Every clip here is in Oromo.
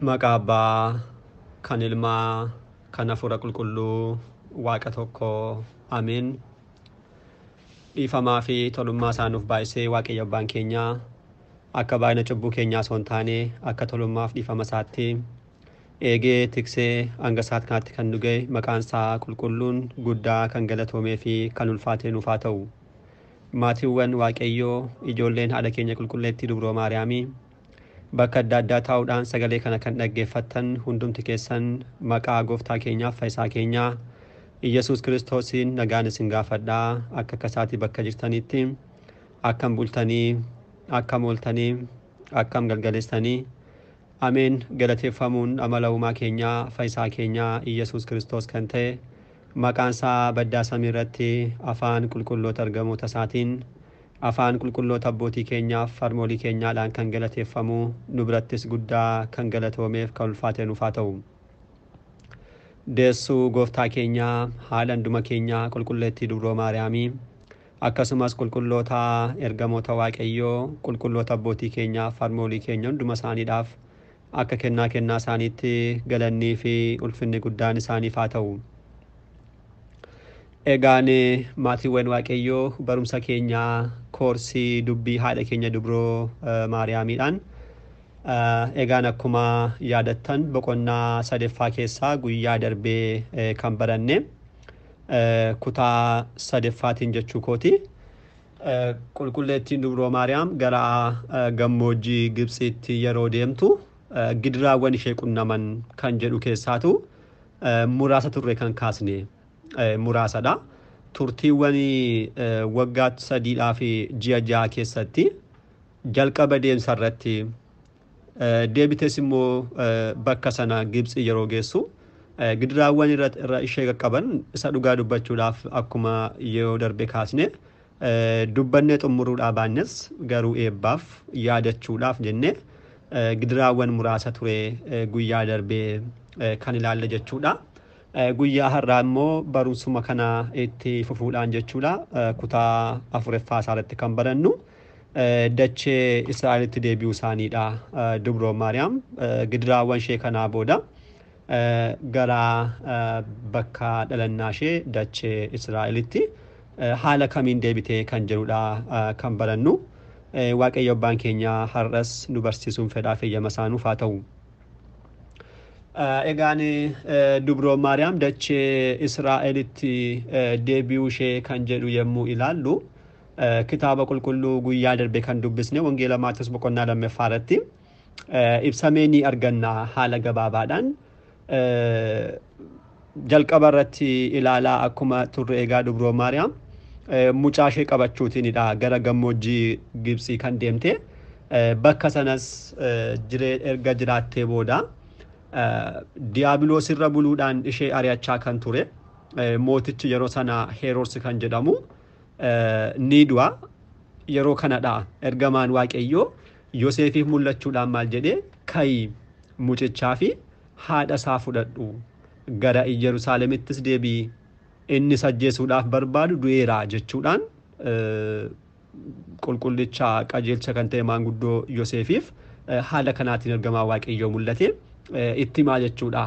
Maqaa Abbaa, kan Ilmaa, kan Hafuura Qulqulluu, Waaqa tokko, Ameen. Dhiifamaa fi tolummaa isaa nuuf baay'isee Waaqayyo Abbaan keenyaa akka baay'ina cubbuu keenyaa osoo hin taane akka tolummaaf dhiifama isaatti eegee tiksee hanga isaatti kanatti kan nu ga'e maqaan isaa qulqulluun guddaa kan galatoomee fi kan ulfaatee nuuf haa ta'u. Maatiiwwan Waaqayyoo, ijoolleen haadha keenya qulqulleettii Dubroo Maariyaamii bakka adda addaa taa'uudhaan sagalee kana kan dhaggeeffattan hundumti keessan maqaa gooftaa keenyaaf fayyisaa keenyaa Iyyasuus Kiristoosiin nagaan isin gaafadhaa. Akka akkasaatii bakka jirtanitti akkam bultanii, akkam ooltanii, akkam galgaleessanii? Ameen. Galateeffamuun amala uumaa keenyaa fayyisaa keenyaa Iyyasuus Kiristoos kan ta'e maqaan isaa baddaa samii irratti afaan qulqulloota ergamoota isaatiin, afaan qulqulloota abbootii keenyaaf harmoolii keenyaadhaan kan galateeffamu, nu birattis guddaa kan galatoomeef kan ulfaate nuuf haa ta'u. Deessuu gooftaa keenyaa, haadha hunduma keenyaa qulqulleettii Dubroo Maariyaamii, akkasumas qulqulloota ergamoota Waaqayyoo, qulqulloota abbootii keenyaaf harmoolii keenya hunduma isaaniidhaaf akka kennaa kennaa isaaniitti galannii fi ulfinni guddaan isaaniif haa ta'u. Egaan maatiiwwan Waaqayyoo, barumsa keenyaa koorsii dubbii haadha keenya Dubroo Maariyaamiidhaan egaan akkuma yaadattan boqonnaa sadaffaa keessaa guyyaa darbee kan baranne kutaa sadaffaatiin jechuu kooti. Qulqulleettiin Dubroo Maariyaam gara gammoojjii Gibxiitti yeroo deemtu gidiraawwan ishee qunnaman kan jedhu keessaatu muraasa turre kan kaasne muraasadha. Turtiiwwan waggaa 3 fi ji'a 6 keessatti jalqaba deemsa irratti deebitees immoo bakka sana Gibxi yeroo geessu gidiraawwan irra ishee qaqqaban isa dhugaa dubbachuudhaaf akkuma yeroo darbe kaasne dubbannee xumuruudhaa baannes garuu eebbaaf yaadachuudhaaf jennee gidiraawwan muraasa ture guyyaa darbee kan ilaalle jechuudha. Guyyaa har'aa immoo barumsuma kana itti fufuudhaan jechuudha kutaa 4ffaa isaarratti kan barannu dachee Israa'elitti deebi'uu isaaniidha. Dubroo Maariyaam gidiraawwan ishee kanaa booda gara bakka dhalannaa ishee dachee Israa'elitti haala kamiin deebitee kan jedhudha kan barannu. Waaqayyo Abbaan keenya har'as nu barsiisuun fedhaa feyyama isaa nuuf haa ta'u. Egaan Dubroo Maariyaam dachee Israa'elitti deebi'uu ishee kan jedhu yommuu ilaallu kitaaba qulqulluu guyyaa darbe kan dubbisne Wangeela Maatewos boqonnaa 2ffaa irratti ibsamee ni arganna haala gabaabaadhaan. Jalqaba irratti ilaalaa akkuma turre egaa Dubroo Maariyaam mucaa ishee qabachuutiinidha gara gammoojjii Gibxii kan deemte. Bakka sanas erga jiraattee booda Diyaabiloos irra buluudhaan ishee ari'achaa kan ture mootichi yeroo sana Heroors kan jedhamu ni du'a. Yeroo kanadha ergamaan Waaqayyoo Yoseefiif mul'achuudhaan maal jedhee, ka'i mucichaa fi haadha isaa fudhadhu, gara Iyerusaalemittis deebi'i, inni ajjeesuudhaaf barbaadu du'eera jechuudhaan qulqullicha qajeelcha kan ta'e maanguddoo Yoseefiif haala kanaatiin ergamaa Waaqayyoo mul'ate itti himaa jechuudha.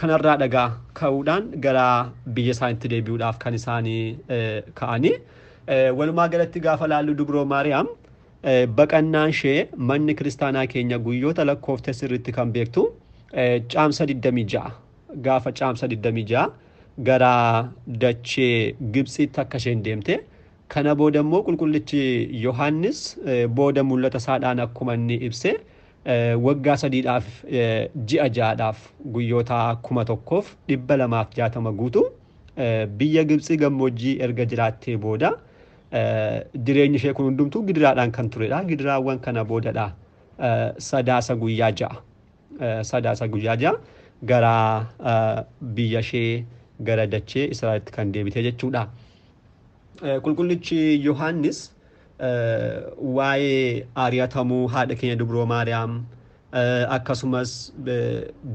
Kanarraa dhagaa ka'uudhaan gara biyya isaaniitti deebi'uudhaaf kan isaanii ka'anii. Walumaa galatti gaafa laallu Dubroo Maariyaam baqannaan ishee manni kiristaanaa keenya guyyoota lakkoofte sirriitti kan beektu caamsa 26, gaafa caamsa 26 gara dachee Gibxiitti akka isheen deemte. Kana booda immoo qulqullichi Yohaannis booda mul'ata isaadhaan akkuma inni ibse waggaa 3dhaaf ji'a 6dhaaf guyyoota 1260 guutuu biyya Gibxii gammoojjii erga jiraattee booda jireenyi ishee kun hundumtuu gidiraadhaan kan turedha. Gidiraawwan kana boodadha sadaasa guyyaa 6, sadaasa guyyaa 6 gara biyya ishee gara dachee Israa'elitti kan deebite jechuudha. Qulqullichi Yohaannis waa'ee ari'atamuu haadha keenya Dubroo Maariyaam akkasumas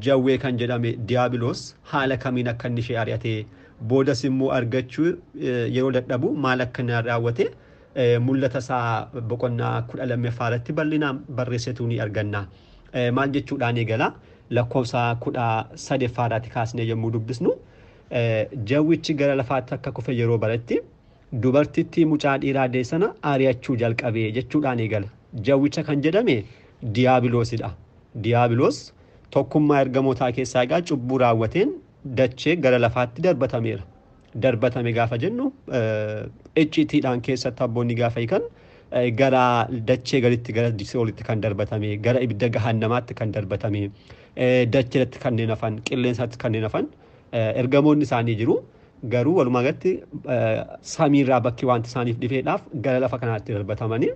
jawwee kan jedhame Diyaabiloos haala kamiin akka inni ishee ari'ate, boodas immoo argachuu yeroo dadhabu maal akka inni raawwate mul'ata isaa boqonnaa 12ffaa irratti bal'inaan barreessetu ni arganna. Maal jechuudhaan eegala? Lakkoofsa 13ffaadhaatti kaasnee yommuu dubbisnu, jawwichi gara lafaatti akka kufe yeroo baratti dubartittii mucaa dhiiraa deesse sana ari'achuu jalqabee jechuudhaan eegala. Jawwicha kan jedhame Diyaabiloosidha. Diyaabiloos tokkummaa ergamootaa keessaa egaa cubbuu raawwateen dachee gara lafaatti darbatameera. Darbatame gaafa jennu iccitiidhaan keessatti abboonni gaafa hiikan gara dachee gaditti gara si'oolitti kan darbatame, gara ibidda gahannamaatti kan darbatame, dacheetti kanneen hafan, qilleensatti kanneen hafan ergamoonni isaanii jiru. Garuu walumaa galatti samiirraa bakki wanti isaaniif dhifeedhaaf gara lafa kanaatti darbatamanii.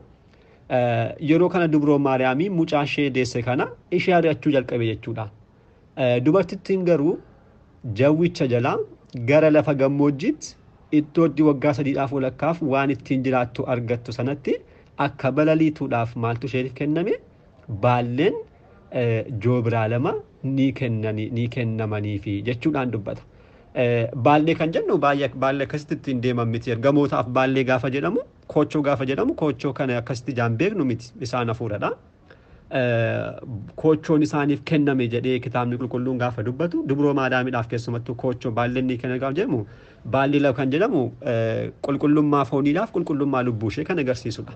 Yeroo kana dubroo Maariyaamii mucaa ishee deesse kana ishee ari'achuu jalqabe jechuudha. Dubartittiin garuu jawwicha jalaa gara lafa gammoojjiitti iddootti waggaa 3 walakkaaf waan ittiin jiraattu argattu sanatti akka balaliituudhaaf maaltu isheef kenname? Baalleen joobiraa 2 ni kennamaniifi jechuudhaan dubbata. Baallee kan jennu baallee akkasitti ittiin deeman miti. Ergamootaaf baallee gaafa jedhamu, koochoo gaafa jedhamu, koochoo kana akkasitti ijaan beeknu miti, isaan hafuuradha. Koochoon isaaniif kenname jedhee kitaabni qulqulluun gaafa dubbatu, dubroo Maariyaamiidhaaf keessumattuu koochoo baalleen ni kenna gaafa jedhamu, baalli lama kan jedhamu qulqullummaa fooniidhaaf qulqullummaa lubbuu ishee kan agarsiisudha.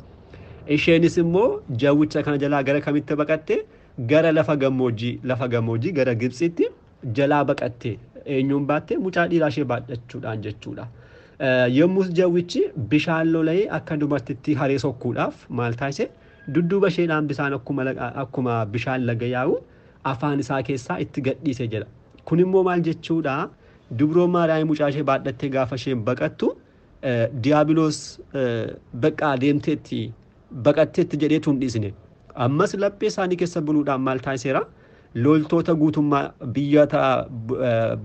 Isheenis immoo jawwicha kana jalaa gara kamitti baqatte? Gara lafa gammoojjii gara Gibxiitti jalaa baqatte. Eenyuun baatte? Mucaa dhiiraa ishee baadhachuudhaan jechuudha. Yommus jawwichi bishaan lola'ee akka dubartittii haree sokkuudhaaf maal taasise? Dudduuba isheedhaan bishaan akkuma bishaan laga yaa'u afaan isaa keessaa itti gadhiise jedha. Kun immoo maal jechuudha? Dubroo Maariyaamii mucaa ishee baadhattee gaafa isheen baqattu Diyaabiloos baqaa deemteetti baqatteetti jedheetu hin dhiisne. Ammas laphee isaanii keessa buluudhaan maal taasiseera? Loltoota guutummaa biyyoota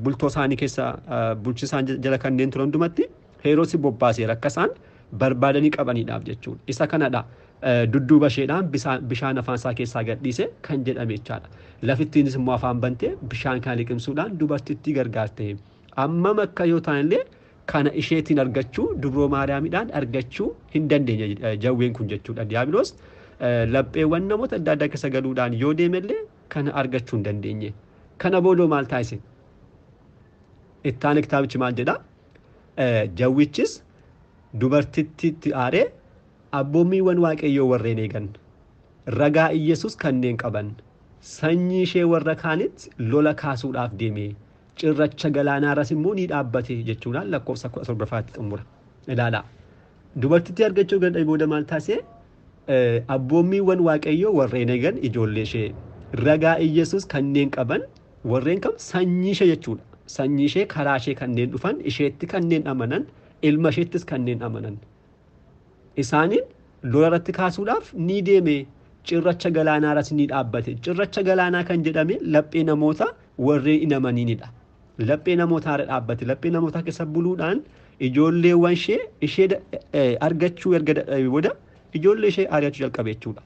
bultoo isaanii keessa bulchiisaan jala kanneen turan hundumatti Heeroosi bobbaaseera akka isaan barbaadanii qabaniidhaaf jechuudha. Isa kanadha dudduuba isheedhaan bishaan afaan isaa keessaa gadhiise kan jedhame jechaadha. Lafittiinis immoo afaan bantee bishaan kana liqimsuudhaan dubartittii gargaarte. Ammam akka yoo ta'an illee kana isheetiin argachuu dubroo Maariyaamiidhaan argachuu hin dandeenye jawween kun jechuudha. Diyaabiloos lapheewwan namoota adda addaa keessa galuudhaan yoo deemellee kana argachuu hin dandeenye. Kana boodoo maal taasise? Ittaana kitaabichi maal jedhaa? Jawwichis dubartittiitti aaree abboommiiwwan Waaqayyoo warreen eegan, ragaa Iyyasuus kanneen qaban, sanyii ishee warra kaanitti lola kaasuudhaaf deeme, cirracha galaanaarras immoo ni dhaabbate jechuudhaan lakkoofsa 17ffaatti xumura. Ilaalaa. Dubartittii argachuu danda'e booda maal taasise? Abboommiiwwan Waaqayyoo warreen eegan ijoollee ishee, ragaa Iyyasuus kanneen qaban, warreen kam? Sanyii ishee jechuudha. Sanyii ishee karaa ishee kanneen dhufan, isheetti kanneen amanan, ilma isheettis kanneen amanan. Isaaniin lola irratti kaasuudhaaf ni deeme, cirracha galaanaarras ni dhaabbate. Cirracha galaanaa kan jedhame laphee namoota warreen hin amaniinidha. Laphee namootaa irra dhaabbate. Laphee namootaa keessa buluudhaan ijoolleewwan ishee argachuu erga dadhabee booda ijoollee ishee ari'achuu jalqabe jechuudha.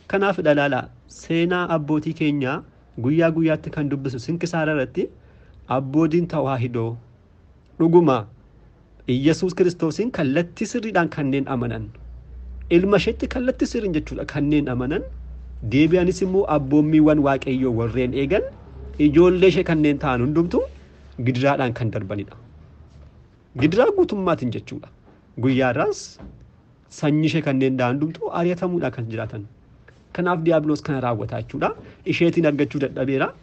Kanaaf dhalaalaa seenaa abbootii keenyaa guyyaa guyyaatti kan dubbisu sinkisaara irratti abbootiin tawaahidoo dhuguma Iyyasuus Kiristoosiin kallattii sirriidhaan kanneen amanan, ilma isheetti kallattii sirriin jechuudha kanneen amanan, deebi'anis immoo abboommiiwwan Waaqayyoo warreen eegan, ijoollee ishee kanneen ta'an hundumtuu gidiraadhaan kan darbanidha. Gidiraa guutummaatiin jechuudha. Guyyaarraas sanyii ishee kanneen ta'an hundumtuu ari'atamuudhaan kan jiraatan. Kanaaf Diyaabiloos kana raawwataa jechuudha. Isheetiin argachuu dadhabeera.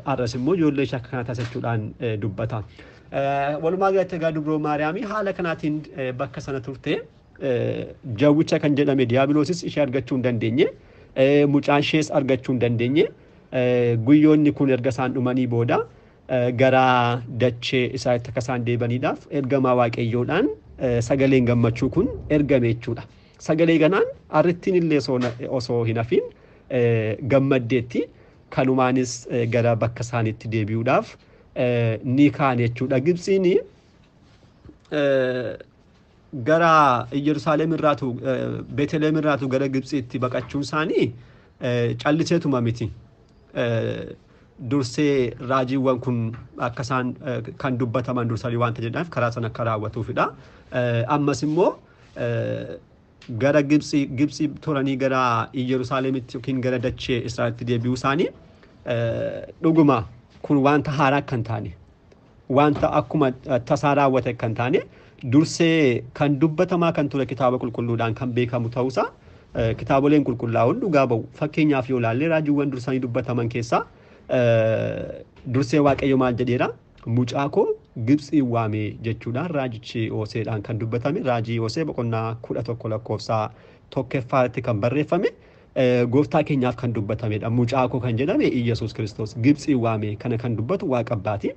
Har'as immoo ijoollee ishee akka kana taasifachuudhaan dubbata. Walumaa galatti egaa dubroo Maariyaamii haala kanaatiin bakka sana turte. Jawwicha kan jedhame Diyaabiloosis ishee argachuu hin dandeenye. Mucaan ishees argachuu hin dandeenye. Guyyoonni kun erga isaan dhumanii booda gara dachee isaatti akka isaan deebaniidhaaf ergamaa Waaqayyoodhaan sagaleen gammachuu kun ergame jechuudha. Sagalee kanaan arrittiin illee osoo hin hafiin gammaddeetti. Kanumaanis gara bakka isaaniitti deebi'uudhaaf ni kaan jechuudha. Gibxiin gara Yerusaalem irraatu Beetlehem irraatu gara Gibxiitti baqachuun isaanii calliseetuma miti. Dursee raajiiwwan kun akka isaan kan dubbataman dursanii waanta jedhaniif karaa sana akka raawwatuufidha. Ammas immoo gara Gibxii turanii gara Yerusaalemitti yookiin gara dachee Israa'elitti deebi'uu isaanii dhuguma kun wanta haaraa kan taane, wanta akkuma tasaa raawwate kan taane, dursee kan dubbatamaa kan ture kitaaba qulqulluudhaan kan beekamu ta'uusaa kitaaboleen qulqullaa'oon dhugaa ba'u. Fakkeenyaaf yoo ilaalle raajiiwwan dursanii dubbataman keessaa dursee Waaqayyo maal jedheera? Mucaa koo Gibxii waame jechuudhaan raajichi Hoseedhaan kan dubbatame, raajii Hosee boqonnaa 11 lakkoofsa 1ffaatti kan barreeffame gooftaa keenyaaf kan dubbatamedha. Mucaa koo kan jedhame Iyyasuus Kiristoos Gibxii waame kana kan dubbatu Waaqa Abbaati.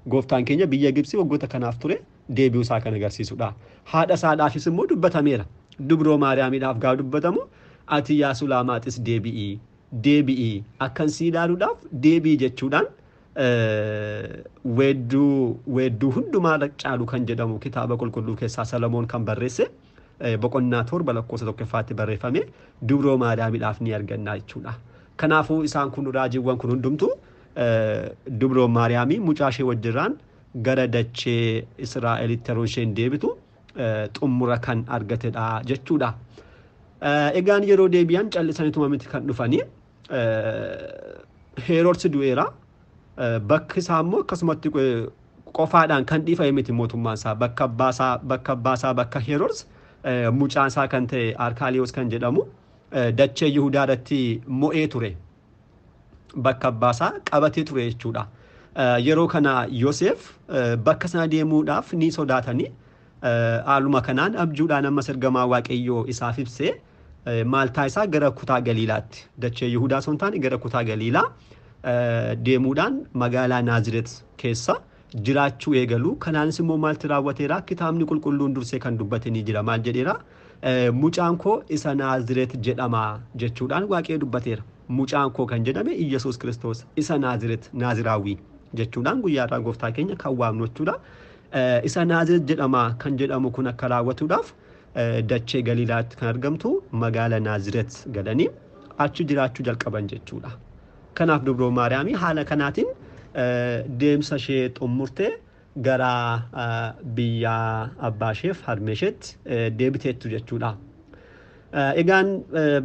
Gooftaan keenya biyya Gibxii waggoota kanaaf ture deebi'uu isaa kan agarsiisudha. Haadha isaadhaafis immoo dubbatameera. Dubroo Maariyaamiidhaaf gaafa dubbatamu ati yaa Sulaamaaxis deebi'ii deebi'ii akkan si ilaaluudhaaf deebi'i jechuudhaan weedduu hundumaa caalu kan jedhamu kitaaba qulqulluu keessaa Salamoon kan barreesse boqonnaa 7 lakkoofsa 1ffaatti barreeffame Dubroo Maariyaamiidhaaf ni arganna jechuudha. Kanaafuu isaan kun raajiiwwan kun hundumtuu Dubroo Maariyaamii mucaa ishee wajjirraan gara dachee Israa'elitti yeroo isheen deebitu xumura kan argatedha jechuudha. Egaan yeroo deebi'an callisaniituma miti kan dhufanii. Heeroodsi du'eera. Bakki isaa immoo akkasumatti qofaadhaan kan dhiifame miti mootummaan isaa. Bakka abbaasaa bakka Heeroodsi mucaan isaa kan ta'e Arkaaliyoos kan jedhamu dachee Yihudaa irratti mo'ee ture. Bakka abbaasaa qabatee ture jechuudha. Yeroo kana Yoseef bakka sana deemuudhaaf ni sodaatanii haaluma kanaan abjuudhaan ammas ergamaa Waaqayyoo isaaf ibsee maaltaa isaa gara kutaa Galiilaatti, dachee Yihudaa osoo hin taane gara kutaa Galiilaa deemuudhaan magaalaa Naazireet keessa jiraachuu eegalu. Kanaanis immoo maalti raawwateera? Kitaabni qulqulluun dursee kan dubbate ni jira. Maal jedheera? Mucaan koo isa Naazireet jedhama jechuudhaan Waaqayyo dubbateera. Mucaan koo kan jedhame Iyyasuus Kiristoos isa Naazireet, Naaziraawwii jechuudhaan guyyaarraa gooftaa keenya kan waamnu jechuudha. Isa Naazireet jedhama kan jedhamu kun akka raawwatuudhaaf dachee Galiilaatti kan argamtu magaala Naazireet galanii achi jiraachuu jalqaban jechuudha. Kanaaf Dubroo Maariyaamii haala kanaatiin deemsa ishee xumurtee gara biyya abbaa isheef harmee isheetti deebiteettu jechuudha. Egaan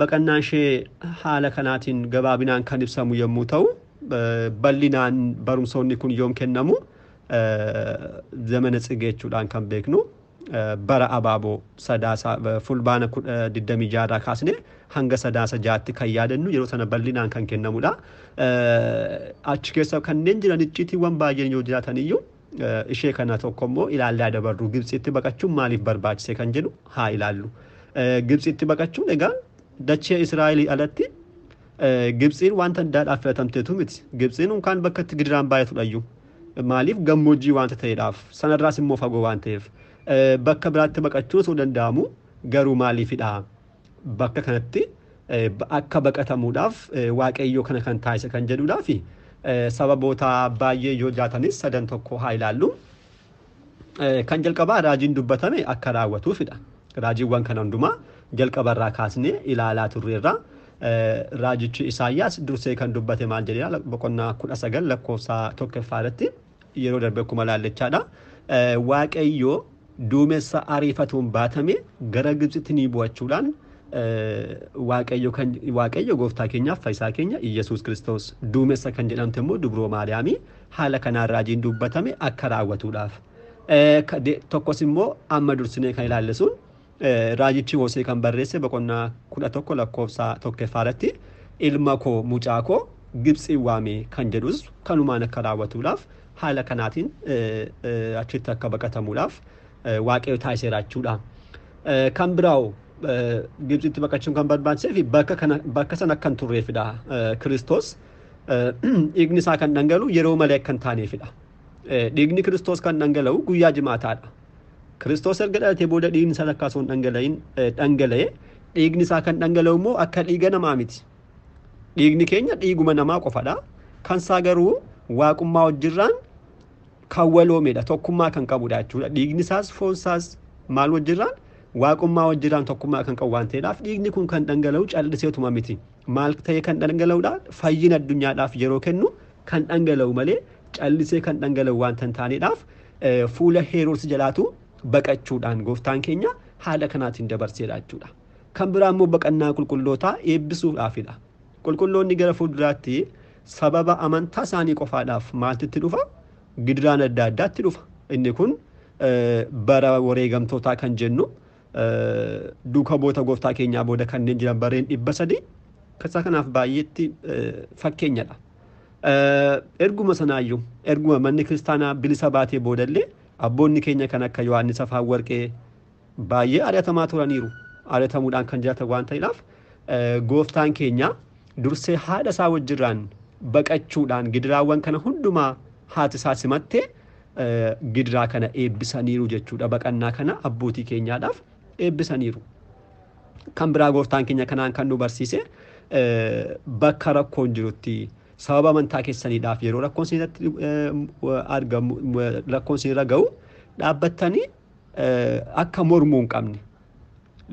baqannaan ishee haala kanaatiin gabaabinaan kan ibsamu yommuu ta'u, bal'inaan barumsoonni kun yoom kennamu zamana tsigee jechuudhaan kan beeknu bara abaaboo sadaasa fulbaana 26 irraa kaasne hanga sadaasa 6tti kan yaadannu yeroo sana bal'inaan kan kennamudha. Achi keessa kanneen jiran icciitiiwwan baay'een yoo jiraatan iyyuu ishee kana tokko immoo ilaallaa dabarru. Gibxitti baqachuun maaliif barbaachise kan jedhu haa ilaallu. Gibxitti baqachuun egaa dachee Israa'elii alatti Gibxiin wanta addaadhaaf filatamteetu miti. Gibxiin unkaan bakka itti gidiraan baay'atudha iyyuu. Maaliif gammoojjii wanta ta'eedhaaf, sanarraas immoo fagoo waan ta'eef bakka biraatti baqachuun osoo danda'amu garuu maaliifidha? Bakka kanatti akka baqatamuudhaaf Waaqayyo kana kan taasise kan jedhuudhaaf sababoota baay'ee yoo jiraatanis sadan tokko haa ilaallu. Kan jalqabaa raajiin dubbatame akka raawwatuufidha. Raajiiwwan kana hundumaa jalqabarraa kaasnee ilaalaa turreerra. Raajichi Isaayyaas dursee kan dubbate maal jedheera? Boqonnaa 19 lakkoofsa 1ffaa irratti yeroo darbe akkuma ilaallechaadha. Waaqayyo duumessa ariifatuun baatame gara Gibxitti ni bu'achuudhaan Waaqayyo gooftaa keenyaaf fayyisaa keenya Iyyasuus Kiristoos duumessa kan jedhamte immoo Dubroo Maariyaamii haala kanaan raajiin dubbatame akka raawwatuudhaaf. Tokkos immoo amma dursinee kan ilaalle sun raajichi Hosee kan barreesse boqonnaa 11 lakkoofsa 1ffaa irratti ilma koo mucaa koo Gibxii waame kan jedhus kanumaan akka raawwatuudhaaf haala kanaatiin achitti akka baqatamuudhaaf Waaqayyo taasiseera jechuudha. Kan biraa'u Gibxitti baqachuun kan barbaachisee fi bakka sana akka hin turreefidha. Kiristoos dhiigni isaa kan dhangala'u yeroo malee akka hin taaneefidha. Dhiigni Kiristoos kan dhangala'u guyyaa jimaataadha. Kiristoos erga dhalatee booda dhiigni isaa akka osoo hin dhangala'e dhiigni isaa kan dhangala'u immoo akka dhiiga namaa miti. Dhiigni keenya dhiiguma namaa qofadha. Kan isaa garuu waaqummaa wajjirraan kan waloomedha. Tokkummaa kan qabudha jechuudha. Dhiigni isaas foon isaas maal wajjirraan waaqummaa wajjirraan tokkummaa kan qabu waan ta'eedhaaf dhiigni kun kan dhangala'u calliseetuma miti. Maal ta'ee kan dhangala'udha? Fayyina addunyaadhaaf yeroo kennu kan dhangala'u malee callisee kan dhangala'u waan hin taaneedhaaf fuula Heeroodis jalaatu baqachuudhaan gooftaan keenya haala kanaatiin dabarseera jechuudha. Kan biraa immoo baqannaa qulqullootaa eebbisuudhaafidha. Qulqulloonni gara fuulduraatti sababa amantaa isaanii qofaadhaaf maaltu itti dhufa? Gidiraan adda addaatti dhufa. Inni kun bara wareegamtootaa kan jennu duuka boota gooftaa keenyaa booda kanneen jiran barreen 300 isa kanaaf baay'eetti fakkeenyadha. Erguma sanaayyuu erguma manni kiristaanaa bilisa baatee boodallee abboonni keenya kan akka Yohaannis Afaan Warqee baay'ee ari'atamaa turaniiru. Ari'atamuudhaan kan jiraatan waan ta'eedhaaf gooftaan keenya dursee haadha isaa wajjirraan baqachuudhaan gidiraawwan kana hundumaa haati isaa simattee gidiraa kana eebbisaniiru jechuudha. Baqannaa kana abbootii keenyaadhaaf eebbisaniiru. Kan biraa gooftaan keenya kanaan kan nu barsiise bakka rakkoon jirutti sababa amantaa keessaniidhaaf yeroo rakkoon isinirratti argamu rakkoon isinirra ga'u dhaabbattanii akka mormuu hin qabne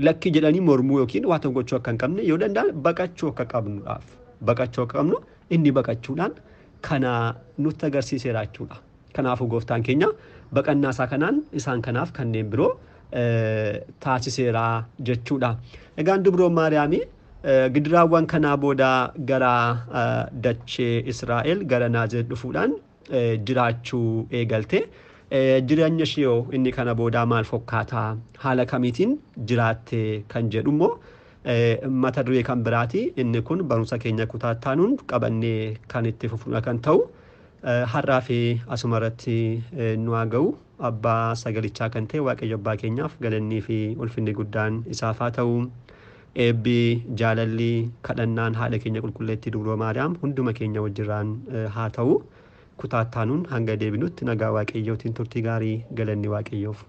lakki jedhanii mormuu yookiin waa tokko gochuu akka hin qabne yoo danda'an baqachuu akka qabnuudhaaf baqachuu akka qabnu inni baqachuudhaan kana nutti agarsiiseera jechuudha. Kanaafuu gooftaan keenya baqannaa isaa kanaan isaan kanaaf kanneen biroo taasiseera jechuudha. Egaan dubroo Maariyaamii gidiraawwan kanaa booda gara dachee Israa'el gara Naazireet dhufuudhaan jiraachuu eegalte. Jireenya ishee inni kana boodaa maal fakkaataa haala kamiitiin jiraatte kan jedhu immoo mata duree kan biraati. Inni kun barumsa keenya kutaa taanuun qabannee kan itti fufnudha kan ta'u. Har'aa fi asuma irratti nu haa ga'u. Abbaa sagalichaa kan ta'e Waaqayyo abbaa keenyaaf galannii fi ulfinni guddaan isaaf haa ta'u. Eebbi jaalalli kadhannaan haadha keenya qulqulleettii dubroo Maariyaam hunduma keenya wajjirraan haa ta'u. Kutaa taanuun hanga deebinutti nagaa Waaqayyootiin turtii gaarii galanni Waaqayyoof.